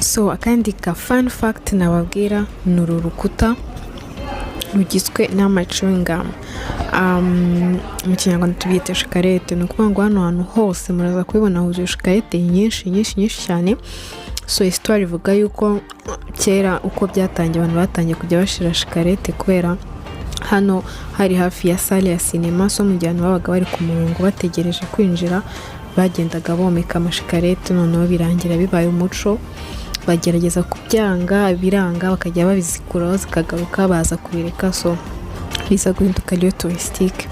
So akandi ka fun fact nababwira ni uru rukuta rugizwe n'ama chewing gum, mu Kinyarwanda tubyita shikarete. Ni ukuvuga ngo hano hantu hose muraza kubibona huzuye shikarete nyinshi nyinshi nyinshi cyane. So histoire ivuga yuko kera uko byatangiye, abantu batangiye kujya bashira shikarete kubera hano hari hafi ya salle ya sinema. So mu gihe abantu babaga bari ku murongo bategereje kwinjira, bagendaga bomeka amashikarete, noneho birangira bibaye umuco. Bagerageza kubyanga biranga, bakajya babizikuraho zikagaruka, baza kubireka. So biza guhinduka lieu touristique.